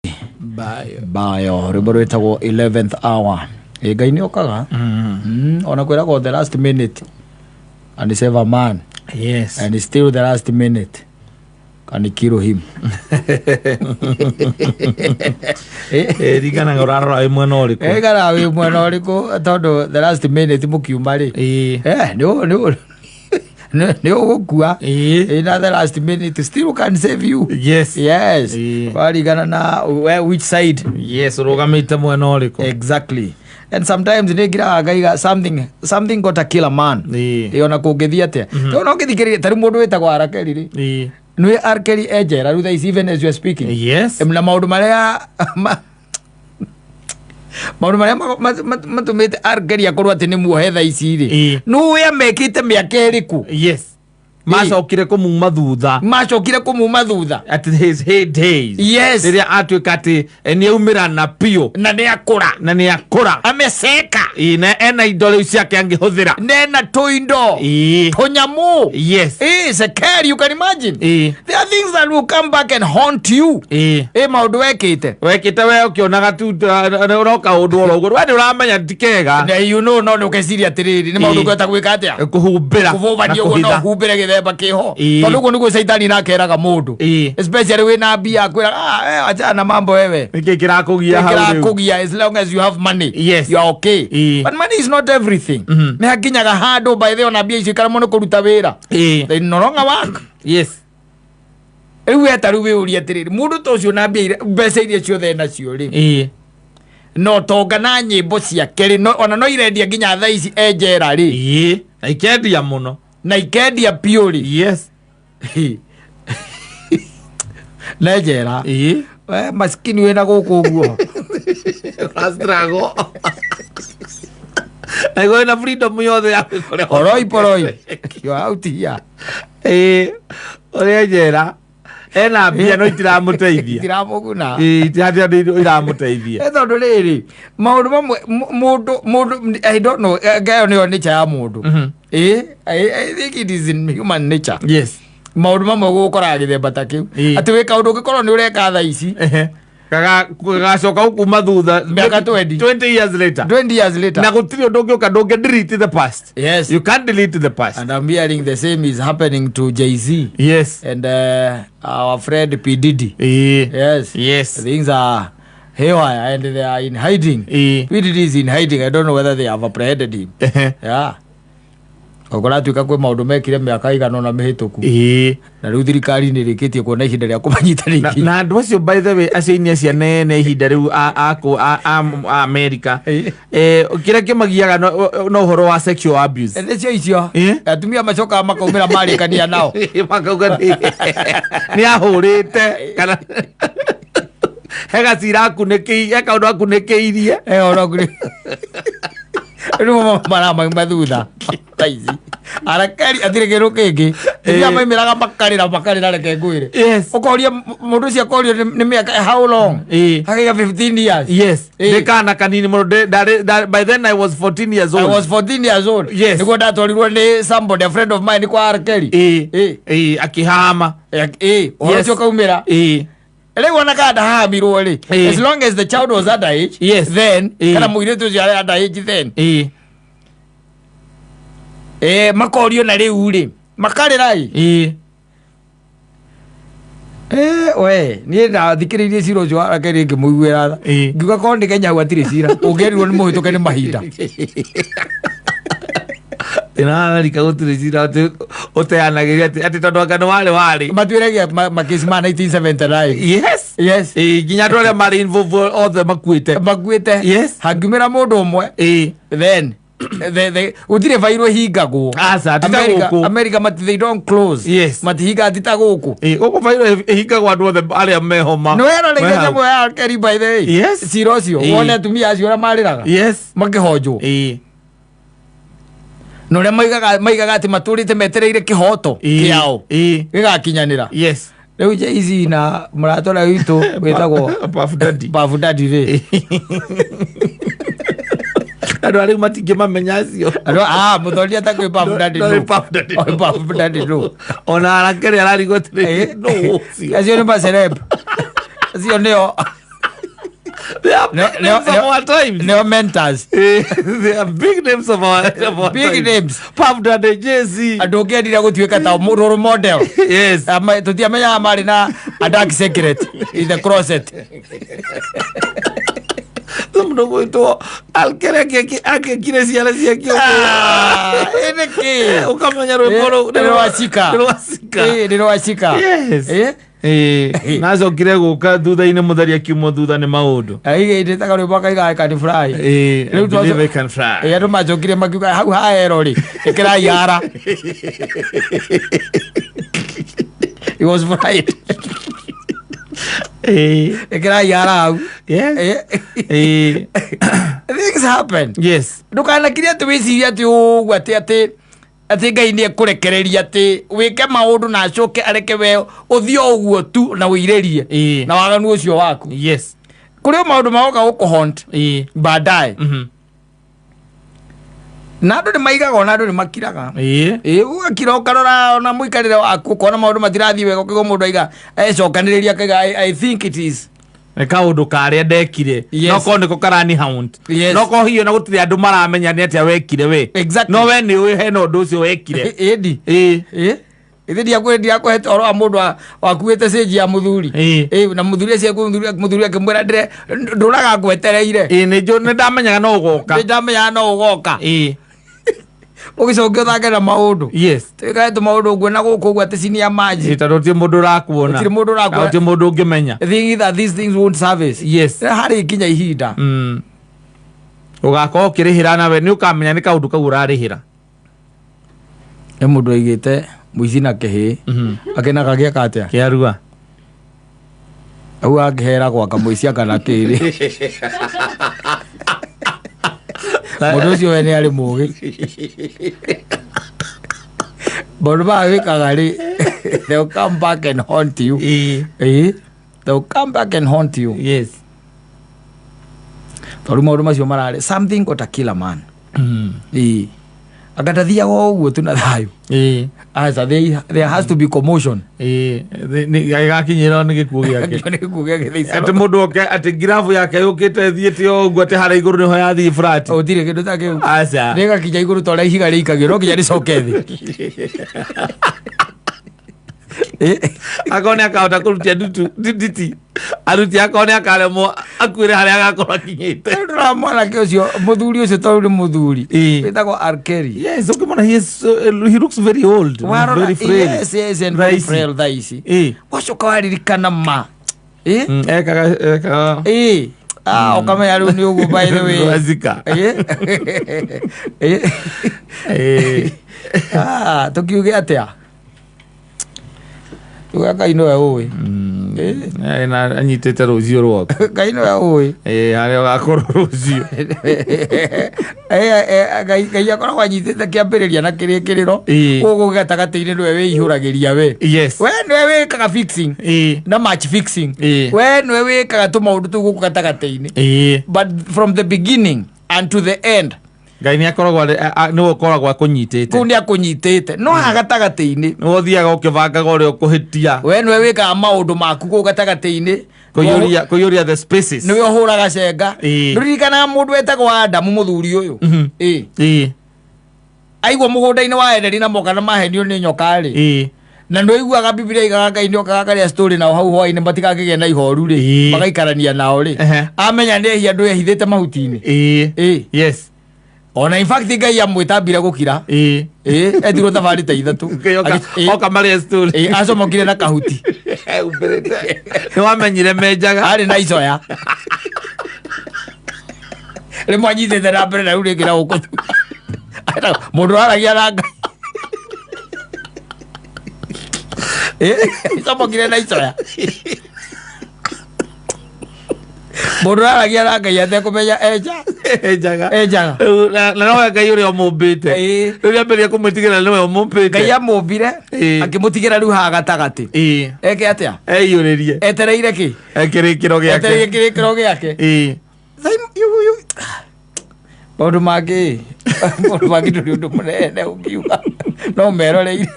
Bayo. Bayo rwĩmbo rwĩtagwo 11th hour. Ĩ Ngai nĩ okaga. Ona kwĩragwo the last minute and save a man. Yes. And still the last minute can kill him. Eh, ringanaga ũrarora wĩ mwena ũrĩkũ. Ĩgara wĩ mwena ũrĩkũ, tondũ the last minute mũkiuma rĩ, eh, nĩ ũgũkua. In the last minute still can save you. Yes. Waringana na which side. Yes, ũrũgamĩte mwena ũrĩkũ. Exactly, and sometimes nĩ ngiraga ngaiga something got a kill a man. Ĩ ona kũngĩthiĩ atĩa, tondũ no ngĩthikĩrĩria tarĩu mũndũ wĩtagwo R. Kelly rĩ, nĩ R. Kelly e njera rĩu thaa ici, even as you are speaking. Na maũndũ marĩa matũmĩte R. Kelly akorwo atĩ nĩ muohe thaa ici rĩ, nĩ amekĩte mĩaka ĩrĩkũ? Yes, macokire kũmuma thutha. Macokire kũmuma thutha. At his heydays. Rĩrĩa atuĩka atĩ nĩ aumĩra na biũ. Na nĩ akũra. Na nĩ akũra. Ameceka. Ĩĩ, na ena indo rĩu ciake angĩhũthĩra. Nena tũindo, tũnyamũ. Sekeri, you can imagine. There are things that will come back and haunt you. Ĩ maũndũ wekĩte. Wekĩte we ũkĩonaga tu ũroka ũndũ oro ũguo, we nĩ ũramenya ti kega. Na no nĩ ũkeciria atĩrĩrĩ, nĩ maũndũ ũngĩhota gwĩka atĩa? Kũhumbĩra na kũbũbania ũguo no kũhitha. Humbĩre gĩthemba kĩho. Tondũ ũguo nĩguo caitani nakeraga mũndũ. Especially wĩna mbia, akwĩra, "Ah, achana na mambo wewe." Nĩkĩ kĩrakũgia hau rĩu? Kĩrakũgia, as long as you have money, you are okay. But money is not everything. Nĩ hakinyaga handũ, by the way, ona mbia icio ikaremwo nĩ kũruta wĩra. They no longer work. Rĩu weta rĩu wĩũrie atĩrĩrĩ, mũndũ ta ũcio na mbia mbeca iria ciothe enacio rĩ, no tonga na nyĩmbo ciake rĩ, ona no irendia nginya thaa ici e njera rĩ. Na ikendia mũno. Na ikendia biũ rĩ. Na njera. We maskini wĩna gũkũ ũguo. Struggle. Na igũrũ na freedom yothe ya gwĩka ũrĩa Oroi poroi, you are out here. Ĩĩ, ũrĩa njera ena mbia no itiramũteithia. Itiramũguna. Ĩĩ, itihatirĩ iramũteithia. Ĩ tondũ rĩrĩ, maũndũ mamwe mũndũ I don't know, ngayo nĩyo nature ya mũndũ. Ĩ I think it is in human nature. Maũndũ mamwe gũkoraga gĩthemba ta kĩu, atĩ wĩ kaũndũ ũngĩkorwo nĩ ũreka thaa ici, Gagacoka gũkuma thutha. Mĩaka 20. 20 years later. 20 years later. Na gũtirĩ ũndũ ũngĩũka, ndũngĩ delete the past. You can't delete the past. And I'm hearing the same is happening to Jay-Z and our friend P Diddy. Yes. Things are haywire and they are in hiding. P Diddy is in hiding. I don't know whether they have apprehended him. Yeah, ũkũratuĩka kwĩ maũndũ mekire mĩaka igana ũna mĩhĩtũku, na rĩu thirikari nĩ ĩrĩkĩtie kuona ihinda rĩa kũmanyita Na, rĩngĩ. Na andũ acio, by the way, acio ini acio anene ihinda rĩu a America, kĩrĩa kĩmagiaga no ũhoro wa sexual abuse. Nĩcio icio. Atumia macokaga makaumĩra marĩkania nao. Makauga nĩ ahũrĩte kana he gacira akunĩkĩirie, he kaũndũ akunĩkĩirie. Oro kũrĩ rĩu maramauma thutha thaa ici arakeri atirĩ kĩndũ kĩngĩ atumia maimĩraga makarĩra makarĩra, reke ngwĩre. Ũkoria mũndũ ũcio akorio nĩ mĩaka how long, akaiga 15 years. Ndĩ kana kanini mũno, by then I was 14 years I old. was 14 years old. Nĩguo ndatwarirwo nĩ somebody, a friend of mine, kwa R. Kelly. Ĩĩ, akĩhama. Ĩĩ, ũhoro ũcio ũkaumĩra. Rĩu ona kana ndahamirwo rĩ, as long as the child was underage, then kana mũirĩtu ũcio arĩ underage then, makorio na rĩu rĩ makarĩra ĩ. We niĩ ndathikĩrĩirie cira ũcio wa R. Kelly ngĩmũiguĩra tha. Ngiuga korwo nĩ Kenya hau hatirĩ cira ũngĩerirwo nĩ mũhĩtũke nĩ mahinda. Thĩna wa Amerika gũtirĩ cira atĩ ũteanagĩria atĩ tondũ anga nĩ warĩ matuĩragia makesi ma 1979. Ĩĩ, nginya andũ arĩa marĩ involved othe makuĩte. Makuĩte. Hangiumĩra mũndũ ũmwe, then gũtirĩ bairũ ĩhingagwo. Aca, ti ta gũkũ. America they don't close. Matihingaga, ti ta gũkũ. Ĩĩ, gũkũ bairũ ĩhingagwo andũ othe arĩa meho ma Nĩ weroreire me hau. nyamũ ya R. Kelly, by the way? Cira ũcio, wone atumia acio ũrĩa marĩraga makĩhonjwo, na ũrĩa maigaga atĩ matũrĩte metereire kĩhoto kĩao gĩgakinyanĩra. Rĩu Jay-Z na mũrata ũrĩa witũ wĩtagwo Puff Daddy. Puff Daddy rĩ. Andũ arĩa matingĩmamenya acio. Andũ ah mũthoni atakwĩ Puff Daddy. No, no. Puff Daddy. Oh, Puff Daddy no. Ona arakere ararigwo atĩrĩrĩ, no ũcio. Acio nĩ maceleb, acio nĩo. They are No, big no, names of no. our times. Nĩo mentors. They are big names of our Big times. names. Puff Daddy, Jay-Z. Andũ ũngĩendire gũtuĩka ta role model. Yes. Tũtiamenyaga marĩ na a dark secret in the closet. Mũndũ gwĩtwo Alkere akĩkire ciana ciake. Ah, ĩ nĩkĩ? Ũkamenya rwĩmbo rũu Nĩ rwa Chika. nĩ rwa Chika. Ĩ, nĩ rwa Chika. Yes. Ĩ? Ĩ, nacokire gũka thutha-inĩ mũtheri akiumwo thutha nĩ maũndũ. Aigĩte karwĩmbo akaiga "I can fly". Ĩ, Rĩu I believe I can fly. Ĩ, andũ macokire makiuga hau haero rĩ ĩkĩrai ara. He was right. Ĩ, Ĩkĩrai ara hau. yes. Ĩ. Ĩ, Things happen. Yes. Ndũkanakire atĩ wĩcirie atĩ ũguo atĩ Ngai nĩ ekũrekereria atĩ wĩke maũndũ na acoke areke we ũthiĩ o ũguo tu na wĩirĩrie na waganu ũcio waku. Kũrĩ o maũndũ magoka gũkũhaunt baadaye. Na andũ nĩ maigaga ona andũ nĩ makiraga. Ĩ, ũgakira ũkarora ona mũikarĩre waku ũkona maũndũ matirathiĩ wega, ũkaigua mũndũ aiga ecokanĩrĩria akaiga I think it is Nĩ kaũndũ karĩa ndekire. Yes. No korwo nĩko karani haunt. Yes. No korwo hihi ona gũtirĩ andũ maramenya nĩ atĩa wekire we. Exactly. No we nĩ ũĩ hena ũndũ ũcio wekire. Ĩndi. Ĩ. Ĩ, ithe ndiakũhete ũhoro wa mũndũ wakuĩte cĩnji ya mũthuri. Ĩ. Ĩ, na mũthuri acio mũthuri akĩmwĩra ndĩre ndũraga ngwetereire. Ĩ, nĩ ndamenyaga no ũgoka. Nĩ ndamenyaga no ũgoka. Ũgĩcoke ũthake na maũndũ. Twĩkage tũmaũndũ ũguo na gũkũ ũguo atĩ cinia maji. Ĩ, tondũ gũtirĩ mũndũ ũrakuona. Gũtirĩ mũndũ ũrakuona. Na gũtirĩ mũndũ ũngĩmenya. Thinking that these things won't service. Harĩ nginya ihinda. Ũgakorwo ũkĩrĩhĩra nawe nĩ ũkamenya nĩ kaũndũ kau ũrarĩhĩra. Nĩ mũndũ aigĩte mũici na kĩhĩ akenaga gĩaka atĩa. Kĩarua. Au angĩhera gwaka mũici akana kĩrĩ mũndũ ũcio we nĩ arĩ mũgĩ maũndũ maya wĩkaga rĩ, they'll come back and haunt you. Ĩ, they'll come back and haunt you. Tondũ maũndũ macio mararĩ something got a killer man. Ĩ, agandathiaga o ũguo tu na thayũ. Aca, there has to be commotion. Ĩ, gĩgakinyĩrwo nĩ gĩkuũ gĩake. Nĩ gĩkuũ gĩake thaa Atĩ mũndũ oke atĩ ngirabu yake yũkĩte ĩthiĩte o ũguo atĩ harĩa igũrũ nĩho yathiĩ flat. Gũtirĩ kĩndũ ta kĩu. Aca. Rĩgakinya igũrũ ta ũrĩa ihiga rĩikagio no nginya rĩcoke thĩ. Ĩ, Akorwo nĩ akahota kũrutia ndutu nditi aruti, akorwo nĩ akaremwo akuĩre harĩa agakorwo akinyĩte. Rĩu ndĩrona mwanake ũcio, mũthuri ũcio, tondũ nĩ mũthuri wĩtagwo R. Kelly. Yes, ũkĩmona he looks very old. Warora, very frail. Yes, and Thaa very ici. frail thaa ici. Wacoka waririkana ma. Ĩ? Ekaga Ĩ. Ah, ũkamenya rĩu nĩ ũguo, by the way. Rwazika. Ĩ? Ĩ? Ah, tũkiuge atĩa? Tuge Ngai nĩwe ũĩ. Na anyitĩte rũciũ rwaku. Ngai nĩwe ũĩ. Ĩ, harĩa ũgakorwo rũciũ. Ngai akoragwo anyitĩte kĩambĩrĩria na kĩrĩkĩrĩro. Gũkũ gatagatĩ-inĩ nĩwe wĩihũragĩria we. We nĩwe wĩkaga fixing na match fixing. We nĩwe wĩkaga tũmaũndũ tũu gũkũ gatagatĩ-inĩ. But from the beginning and to the end, Ngai nĩ akoragwo nĩwe ũkoragwo akũnyitĩte. Kũu nĩ akũnyitĩte no haha gatagatĩ-inĩ, nĩwe ũthiaga ũkĩbangaga ũrĩa ũkũhĩtia. We nĩwe wĩkaga maũndũ maku kũu gatagatĩ-inĩ. Kũiyũria the spaces. Nĩwe ũhũraga cenga. Ndũririkanaga mũndũ wetagwo Adamu, mũthuri ũyũ? Ĩ. Aigua mũgũnda-inĩ wa Edeni na moka na mahenio nĩ nyoka rĩ, na nĩ ũiguaga Bibilia igaga Ngai nĩ okaga karĩa story nao hau hwaĩ-inĩ matikakĩgĩa na ihoru rĩ, magaikarania nao rĩ, amenya nĩ ehia andũ ehithĩte mahuti-inĩ. Ĩ. Ona in fact Ngai amwĩtambire gũkira. Ĩ, etirwo thabarĩ ta ithatũ. Oka oka marĩa story. Ĩ, acomokire na kahuti. Ehumbĩrĩte. Nĩ wamenyire menjaga. Arĩ na icoya rĩmwe anyitĩte na mbere na rĩu rĩngĩ na gũkũ thutha. Mũndũ aragia na Ngai. Ĩ, acomokire na icoya, mũndũ aragia na Ngai atekũmenya enja. Enjaga. Enjaga. Rĩu, na nowe Ngai ũrĩa ũmũmbĩte. Rĩu rĩambĩrĩria kũmwĩtigĩra nĩwe ũmũmbĩte. Ngai amũmbire, akĩmũtigĩra rĩu haha gatagatĩ. Eke atĩa? Eiyũrĩrie. Etereire kĩ? Kĩrĩkĩro Etereire gĩake. kĩrĩkĩro gĩake. Maũndũ mangĩ ndũrĩ ũndũ mũnene ũngiuga no meroreire.